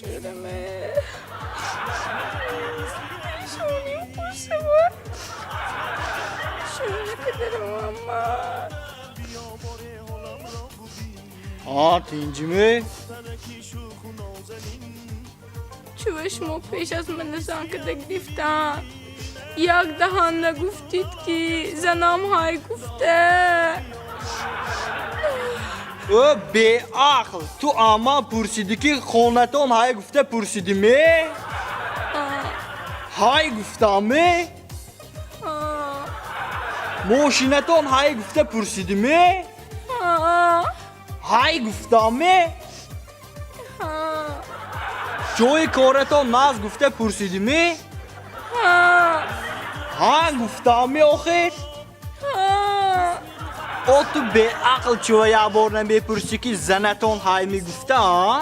Шӯраме. Пешоним хушава. Шӯра кадар Муҳаммад. Ҳа, тинҷиме? Чува шумо пеш аз мана зан када гирифтан як даҳан нагуфтид, ки занам ҳай гуфта? Ӯ беақл, ту аман пурсидӣ, ки хонатон ҳай гуфта пурсидиме? Ҳай гуфтаме? Мошинатон ҳай гуфта пурсидиме? Ҳай гуфтаме? Ҷои коратон нағз гуфта пурсидиме? Ҳа гуфтаме охир? О, ту беақл, чува як бор намепурсӣ, ки занатон ҳай мегуфта, а?